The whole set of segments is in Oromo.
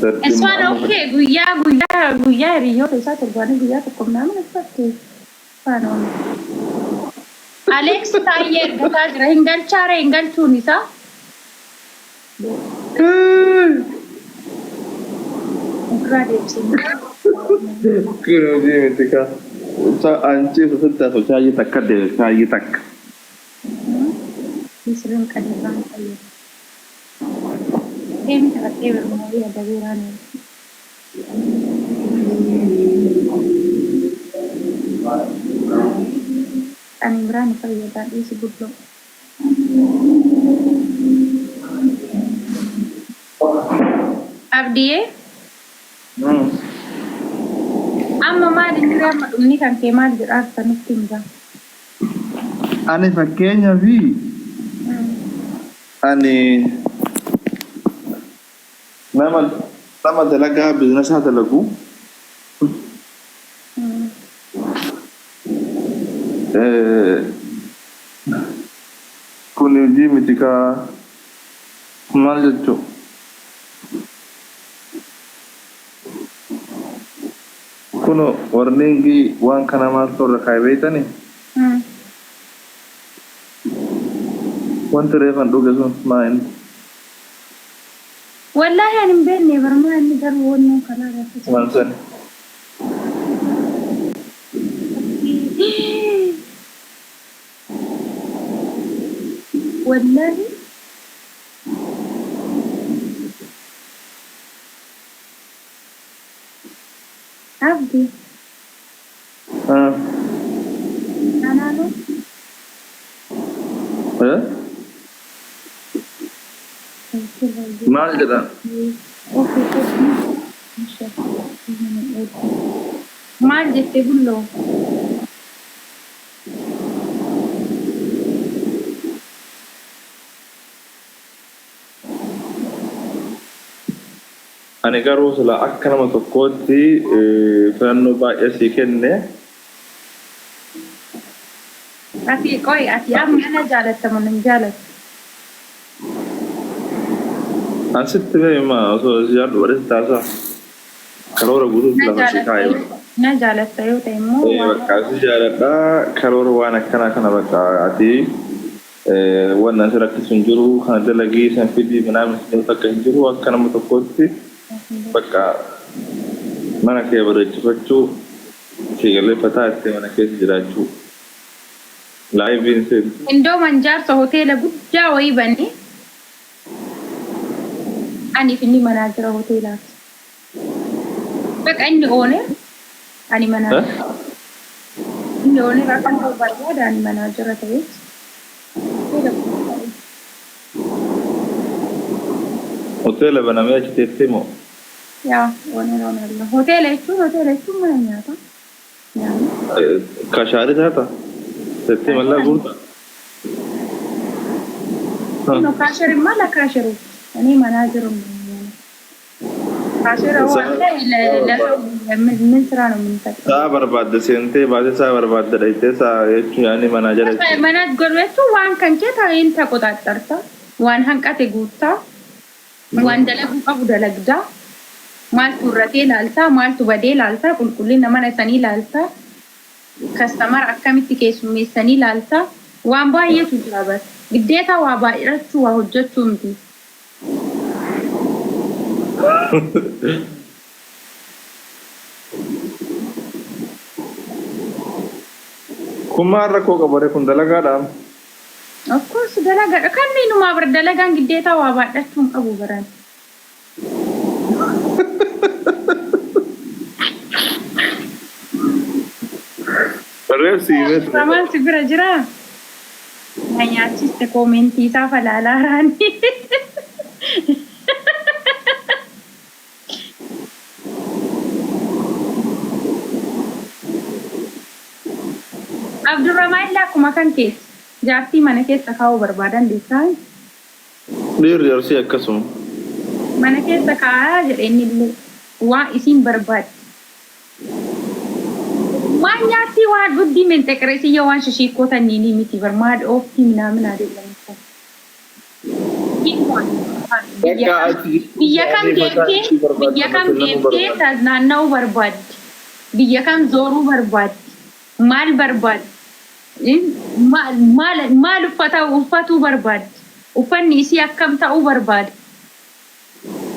Dhimma Isaan amma okay guyyaa guyyaa guyyaa hiriyoota isaa torbaanii guyyaa tokko ምናምን okay. Isaan oolu. Alex Taayyee ergataa jira. Hin galchaare hin galchuun isaa. Ofirraa deebisee. Kun hojii miti kaa. Anchi sitti haasa'u shaayii takka deeme shaayii takka. Misirrin qadirraan fayyadu. Deemi taphadhee birmoo adabeeraan. Ani biraan fayyadaa dhiisi guddoo. Abdiyee amma maal inni amma dhumni kan kee maal jedhaa akka nutti hin gahu. Ani fakkeenyaa fi ani nama nama dalagaa biiznasaa dalagu kun hojii miti kaa maal jechuu. Kuno warningii waan kana maaltu irra kaa'e beektani? Wanti reefan dhuge sun maa inni? Wallaahi ani hin beekne barmaa inni garuu wannoo kanaa irratti. Waan sani. Wallaahi Abdi anaanoo Eh? Maal jedha? Maal jette bulloo? Ani garuu sila akka nama tokkootti filannoo baay'ee sii kenne. Ati qoy ati amma na jaalatta moo nan jaalattu? An sitti beema osoo si jaadhu badhe si taasaa. Karoora guutuutti Na lafa si jaalatta kaa'e. yoo na jaalatta yoo ta'e immoo waan Bakka si jaaladha karoora waan akkanaa kana bakka ati wannan si rakkisu hin jiru kana dalagii san fidii minaamin sin takka hin jiru akka nama tokkootti bakka mana kee bareechifachuu si galee fataa itti mana keessa jiraachuu. Liveiin seentu. Indoo manjaarsa hoteela guddaa wayii banee aniif inni manaajira hoteelaati. Baqa inni owner ani manaajira. Inni owner akka ta'u barbaada ani manaajira ta'eet hoteela guddaa wayii. Hoteela banamee achi teettee moo? Yaa owner owner hoteela jechuun mana nyaataa. Nyaanni. Kashaarii taata? Teettee mallaa guurta? No, cashierማ ለ cashier ኦች እኔ ማናጀር ነው። Cashier ለሰው ምን ስራ ነው የምንፈጥረው? Sa'a barbaadde seentee baatee sa'a barbaadde dhayitee sa'a jechuun yaani manaajara jechuudha. Manager jechuun waan kan kee ta'een ተቆጣጠርታ waan hanqate guuttaa waan dalaguu qabu dalagdaa maaltu irratee laaltaa maaltu badee laaltaa qulqullina mana sanii laaltaa customer akkamitti keessummeessanii laaltaa waan baay'eetu jira bas giddeeta waa baay'achuu waa hojjechuu miti. Kun maal rakkoo qaba ree kun dalagaadhaan? Of course dalagaadha. Kan inumaa bar dalagaan giddeeta waa baadhachuu hin qabu baran. Reef si himee ture. Ramaan si bira jiraa? Na nyaachiste commentii isaa falaalaa raani. Abdurrahmaan illee akkuma kan keeti. Jaartii mana keessa kaa'uu barbaadan beektaa? Dhiirri arsii akkasuma. Mana keessa kaa'aa jedhe inni illee waa isiin barbaaddi. Waan nyaatti waan dhuddii menxeqreesiyya waan shishiikkoo tanniinii miti bar maal ooftii minaamin አይደለም እኮ። Biyya Bakka kam ati biyya kam yaadee mataa deemtee ishii barbaadda biyya kam bashannanuu deemtee barbaadda. taznaanna'uu barbaaddi? Biyya kam zooruu barbaaddi? Maal barbaaddi? Maal maal maal uffata uffatuu barbaaddi? Uffanni isii akkam ta'uu barbaada?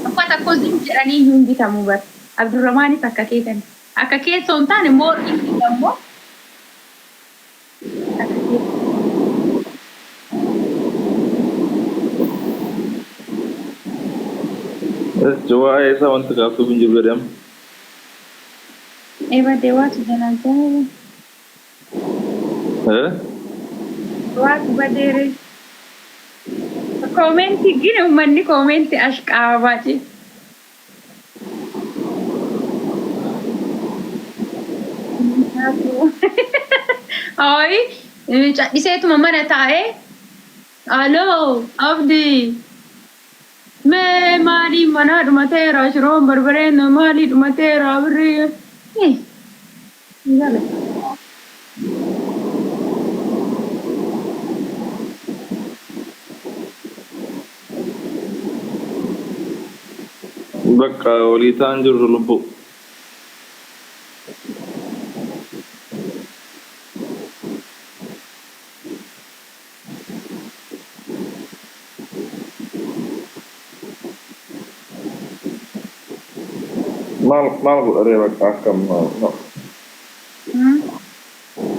Uffata akkoo zim jedhanii iyyuu hin bitamu bar. Abdurrahmaanis akka kee kana. Akka kee osoo hin taane more inni ammoo akka kee. Waa'ee isaa wanti kaasuuf hin jiru jedhama. Ebadee waatu jalaa jala. Eh? Waatu badeere. Koomenti gini uummanni koomenti ashqaabaati. Ayi cadhiseetuma mana taa'ee aloo abdii mee maalii manaa dhumateera shiroon barbareen maalii dhumateera birrii. Hin galu. Bakka walii ta'an jirru lubbuu. Maal maal godharee bakka akkam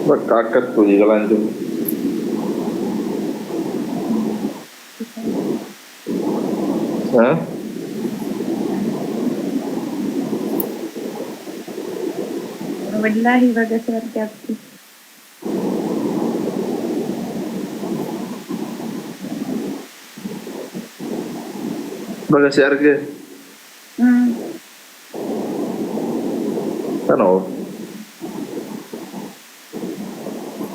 bakka akkatti walii galaan jiru. Eh? Wallaahi baga si argatti. Baga si argee. Kana oo.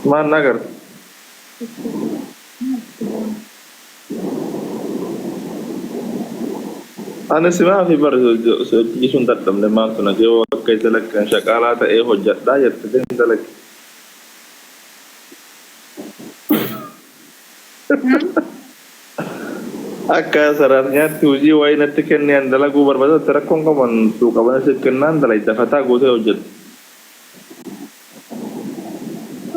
Maal na agarte? Ani simaa fi bara hojjechiisuun dadhabne maaltu na yoo akka isa lakkan shaqaalaa ta'ee hojjedhaa jette deem dalagi. Akka saraaf nyaatti hojii wayii natti kennee an dalaguu barbaadatti rakkoon qaban suuqaban siif kennaan dalagda fataa gootee hojjettu.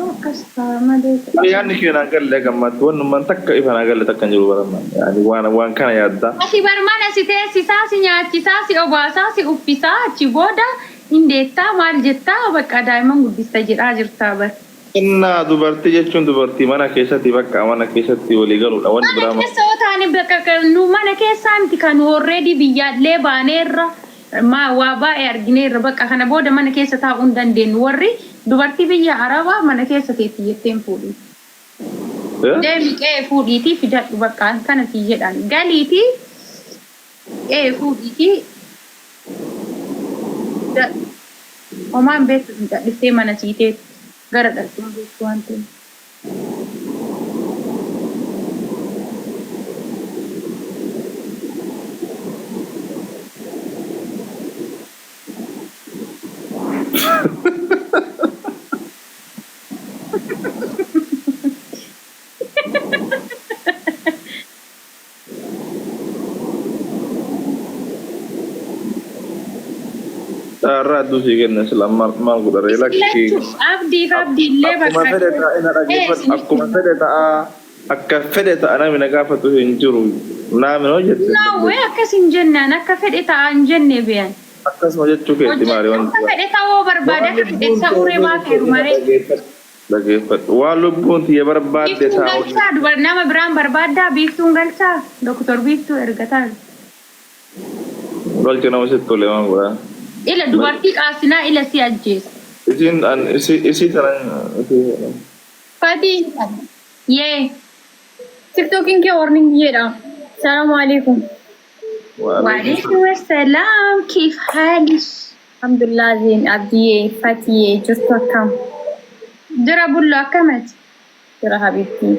Akkas ta'a malee. Yaadni kee naan galle gammatti wannummaan takka ifa naa galle takka hin jiru baramma. Yaani waan waan kana yaaddaa. Ati bar mana si teessisaa, si nyaachisaa, si obaasaa, si uffisaa, achi booda hin deettaa maal jettaa bakka daa'imman guddista jedhaa jirtaa bar. Innaa dubartii jechuun dubartii mana keessatti bakka mana keessatti walii galuudha wanni Mana biraa maal. keessa yoo taane bakka nu mana keessaa miti kan already biyyaallee baaneerra maa waa baay'ee argineerra bakka kana booda mana keessa taa'uu hin dandeenyu warri dubartii biyya Arabaa mana keessa teetti jetteen fuudhi. Eh? Deemi qe'ee fuudhiitii fidadhu bakka kana sii jedhan galiitii qe'ee fuudhiitii fidadhu. Homaan beektu hin cadhiftee mana sii teetti gara dhaltuun beektu waan ta'eef. Carraa adduu sii kenna sila maal maal godharee lakki. Lachuu abdiif abdiillee Akkuma bakka. fedhe ta'a na dhaggeeffadhu. Akkuma fedhe ta'a akka fedhe ta'a namni na gaafatu hin jiru. Namni hoo jette. Naawwee akkas hin jennaan akka fedhe ta'a hin jenne beeyan. Akkasuma jechuu keetti maali wanti. Akka fedhe ta'uu barbaade akka fedhe ta'uu reebaa feeru malee. Dhaggeeffadhu. Waan lubbuun tiyya barbaadde Biiftuun ta'a. galchaa dubar nama biraan barbaaddaa biiftuun galchaa Doktor Biiftuu ergataa. Galcha nama sitti tole waan godhaa. Ila dubartii qaasinaa ila si ajjeesa. Isiin an isii isii tanan isii. Fatii, Yee. TikTokin kee warning jedha. Salaamu alaikum. Waalaikum assalaam كيف حالك? Alhamdulillah Zeen Abdiyyee Fatiyee jirtu akkam? Jira bullo akkamati? Jira habibti.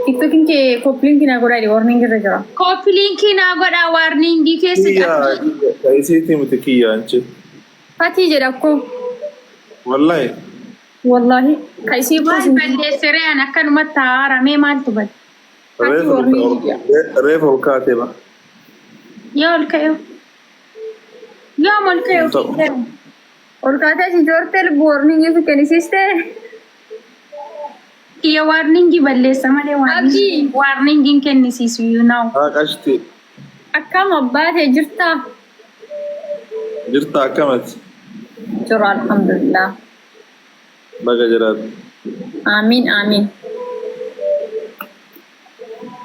TikTokin kee copy link naa godhaa warning irra jira. Copy link naa godhaa warningii keessa Kiyya isiitii miti kiyya anchi. Fatii jedha koo. Wallahi. Wallahi ka isii Maal kuusin. balleessiree an akkanumatti haaramee maaltu bade? Fatii warning jedha. Reefa ol kaatee ba. Yaa ol ka'e. Yaa ol ka'e. Hin ta'u. Ol kaatee si joortee lubbuu warningii fi kennisiistee. Kiyya waarningii balleessa malee Abdii. waarningiin kennisiisu you know. Haa qashti. Akkam abbaa ta'e jirtaa? Jirta akkamati? Jira alhamdulillah. Baga jiraatu. Aamiin aamiin.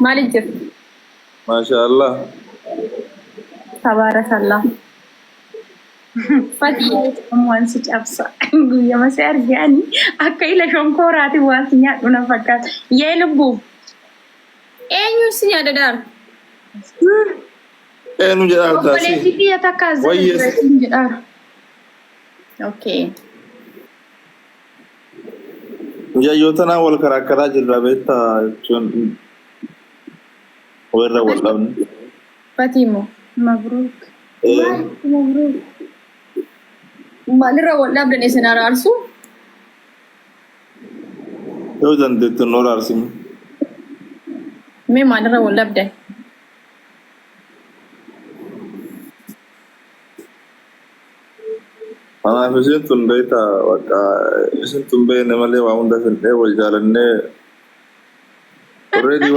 Maaliif jirtu? Maasha Allah. Tabaarakallah. Fatii. Waan si cabsa. Guyyama si arge ani akka ila shonkooraatiin waan si nyaadhu na fakkaata. Yee lubbuu. Eenyu si nyaata daar? Eenyu jedhaa Obboleessi taasii? kiyya takka as jala Wayyees. jira siin jedhaara. Okay. Mucayyoo tanaan wal karaakkaraa jirra beektaa jechuun walirra wal dhabne. Fatii moo? Mabruuk. Eh, Mabruuk. Maalirra wal dhabdan isin araarsu? Yoo dandeettu nu araarsinu. Mee maalirra wal dhabdan? Kanaaf isin tun beektaa bakka isin tun beekne malee waa hunda findhee wal jaalannee already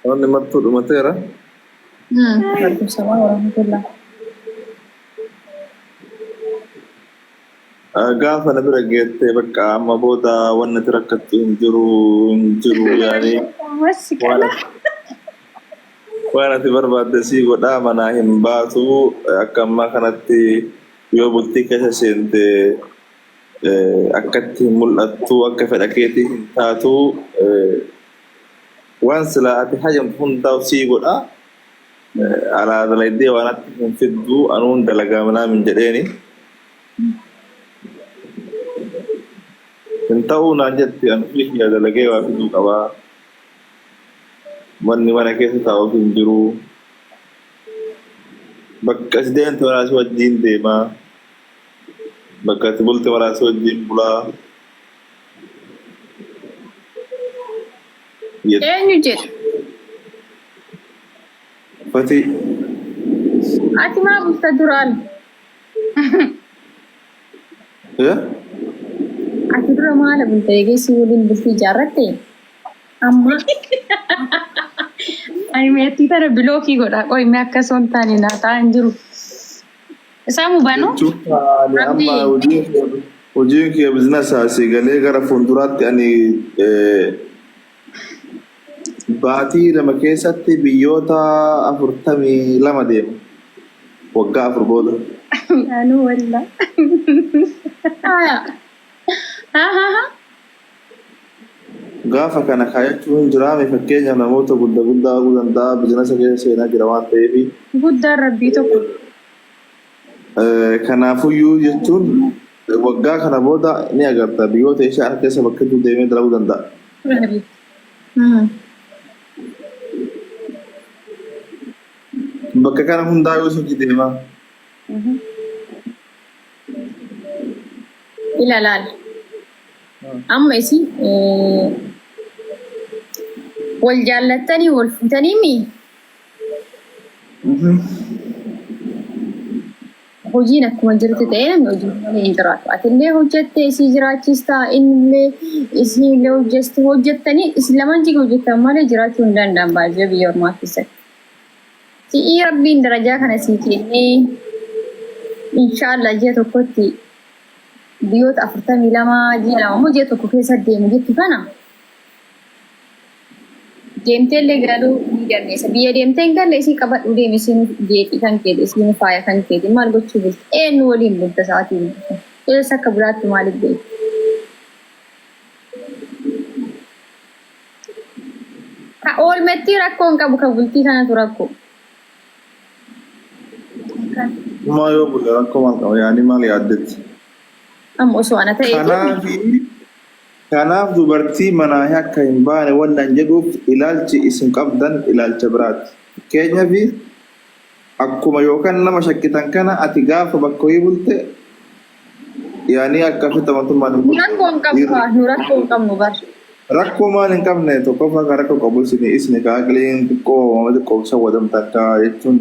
wanni martuu dhumateera. Waalaikum salaam warahmatullah. Gaafa na bira geette bakka amma booda wanni ati rakkattu hin jiru hin jiru yaani waan waan ati barbaadde sii godhaa manaa hin baatu akka ammaa kanatti yoo bultii keessa seente akkatti hin mul'attu akka fedha keetii hin taatu waan silaa ati hajamtu hundaa sii godhaa alaa dalaydee waan atti hin fiddu anuun dalagaa manaa min jedheeni. Hin ta'uu naan jetti ani ofii kiyya dalagee waa fiduu qabaa. Manni mana keessa taa'uuf hin jiru. Bakka ati deemte maraa si wajjin deemaa. Bakka ati bulte maraa si wajjin bulaa. Jetti. Eenyu jedha? Fatii. Ati maa bulta duraan? Eh? Ati dura maala bulta eegee si waliin bultii ijaarratte? Amma Ani meettii tana bilookii godha. Qoy mee akka osoo hin taane naa ta'aa hin jiru. Isaa mubanuu? Jechuun ani amma Abdii. hojiin kiyya bizinasa asii galee gara fuulduraatti ani baatii 2 keessatti biyyoota 42 deema. Waggaa 4 booda. Anuu wallaa. Haya. Ha ha ha. Gaafa kana kaayachuu hin jiraame fakkeenyaaf namoota gudda guddaa arguu danda'a bizinasa keessa seenaa jira waan ta'eef. Guddaan rabbii tokko. Kanaafuyyuu jechuun waggaa kana booda ni agarta biyyoota Eeshiyaa kana keessa bakka hedduu deemee dalaguu danda'a. Bakka kana hundaa yoo hojii deemaa. Ila laal. Amma isin wal jaallattanii wal fuutanii mii? Hojiin akkuma jirutti ta'ee namni hojii malee hin jiraatu. Atillee hojjattee isii jiraachista, innillee isiillee hojjasti hojjattanii isin lamaan jiga hojjettan malee jiraachuu hin danda'an baay'ee biyya ormaa keessatti. Si'ii rabbiin darajaa kana sii kennee inshaallah ji'a tokkotti biyyoota 42 ji'a 2 immoo ji'a tokko keessa deemu jettu kana Deemteellee galuu ni dandeessa. Biyya deemtee hin galle isii qabadhu deemi isiin geexii kan keeti isiin faaya kan keeti maal gochuu bulti eenyu waliin bulta sa'aatii bulta eessa akka bulaattu maaliif beekta. Ka oolmettii rakkoo hin qabu ka bultii kanatu rakkoo. Maa yoo bulle rakkoo maal qaba yaani maal yaaddetti. Amma osoo ana ta'eeti. Kanaafi Kanaaf dubartii manaa akka hin baane wannan jedhuuf ilaalchi isin qabdan ilaalcha biraati. Fakkeenyaaf akkuma yookan nama shakkitan kana ati gaafa bakka wayii bulte yaanii akka ofitti amantummaan hin Nu bultu. rakkoo hin qabnu Dhiirri kaa nu rakkoo hin qabnu bar. rakkoo maal hin qabne tokkoffaa kan rakkoo qabu isin isni ka aqliin xiqqoo xiqqoo shawwadamtan ka jechuun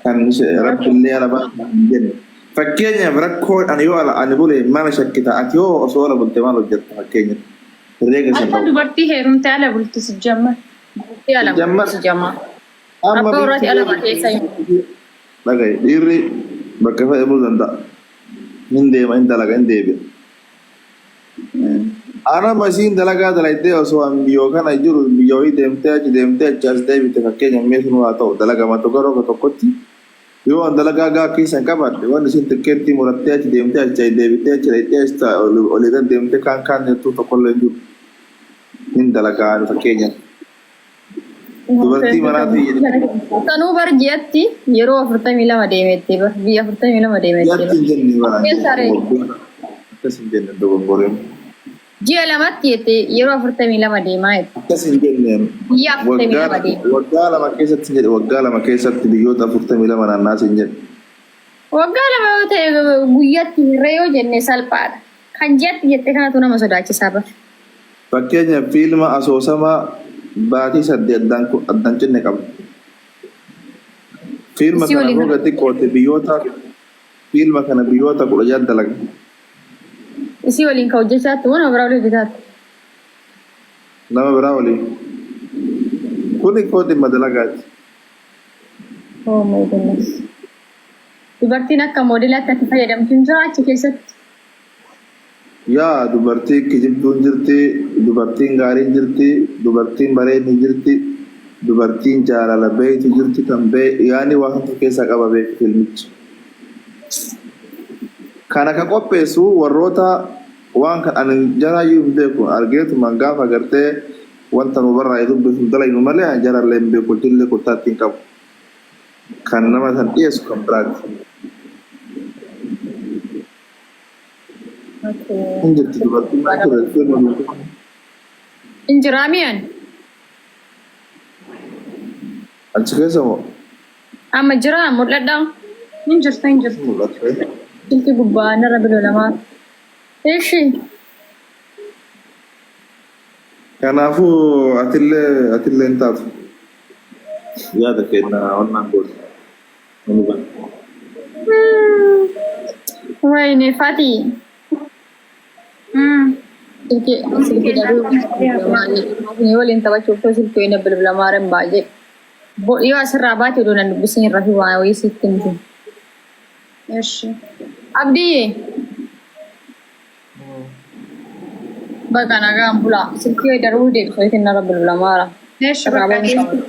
Kan rabbillee ala baasa hin jenne. Fakkeenyaaf rakkoo ani yoo ala ani bule maal shakkita ati yoo osoo ala bulte maal hojjetta fakkeenyaaf. Herreega san Akka qabu. dubartii heerumtee ala bulti si jammar. Dubartii ala Jammar bulti jamaa. amma Abbaa warraati biiftuu ala baatee isa dhagaye dhiirri bakka fedhe buluu danda'a. Hin deema hin dalaga hin deebi'a. Ana masiin dalagaa dalagdee osoo an biyyoo kana jiru biyya wayii deemtee achi deemtee achi as deebite fakkeenyaaf mee sun haa ta'u dalagama tokko yeroo tokkotti yoo an dalagaa gaa keessa hin qabaadhe wanni isin tikkeettii murattee achi deemtee achi as deebitee achi dhaqxee achi olii gad deemtee kaan kaan jettuu tokkollee hin jiru. Hin dalagaa ani fakkeenyaaf. Dubartii manaa tiyya Sanuu bar ji'atti yeroo 42 deemetti bar biyya 42 deemetti ji'atti bar. hin jenne bara Keessa ree akkas hin jenne dogoggoreen. ji'a lamatti jette yeroo 42 deemaa jette. Akkas hin jenne Biyya waggaa 42 deema. waggaa lama keessatti hin jedhe waggaa lama keessatti biyyoota 42 naannaas hin jedhe. Waggaa lama yoo ta'e guyyaatti hirree yoo jenne salphaadha. Kan ji'atti jette kanatu nama sodaachisaa bar. Fakkeenyaaf fiilma asoosamaa baatii saddeet addaan addaan cinne qaba. Fiilma Isii kana waliin roga xiqqoote biyyoota fiilma kana biyyoota 16 dalaga. Isii waliin ka hojjechaatti moo nama biraa waliin hojjetaatti? Nama biraa waliin. Kuni koo dhimma dalagaati. Oh my goodness. Dubartiin akka moodelaatti ati fayyadamtu hin jira achi keessatti. Yaa dubartii kijibduun jirti, dubartiin gaariin jirti, dubartiin bareedni jirti, dubartiin jaalala beektu jirti kan bee yaani waa hunda keessaa qaba beeku filmichi. Kana kan qopheessu warroota waan kan ani jaraayyuu hin beeku argeetumaan gaafa gartee wanta nu barraa'e dubbifnu dalaynu malee ani jarallee hin beeku hojiillee kottaatti hin qabu. Kan nama san dhiyeessu kan biraati. Hin jirti dubartiin maal ture filma guutuu. Hin jiraa mi'an. Achi keessa moo? Amma jiraa mul'adhaa. Hin jirtu hin jirtu. Mul'atu. Silki gubbaa narra bilolamaa. Ishi. Kanaafuu atillee atillee hin taatu. Yaada kenna onnaan goota. Nama bana. Wayne Fati. Silki silki dhabuu waliin taphachuuf too silkii wayina bilbilamaa ren baay'ee. Yoo asirraa baate odoo nan dubbisiin hin rafii waa wayii sitti miti. Eshi. Abdii baqa nagaan bulaa. Silkii wayii darbuu deebisoo isin narra bilbilamaara. Eshi Irraa bakka bahuun qaba. deemtu.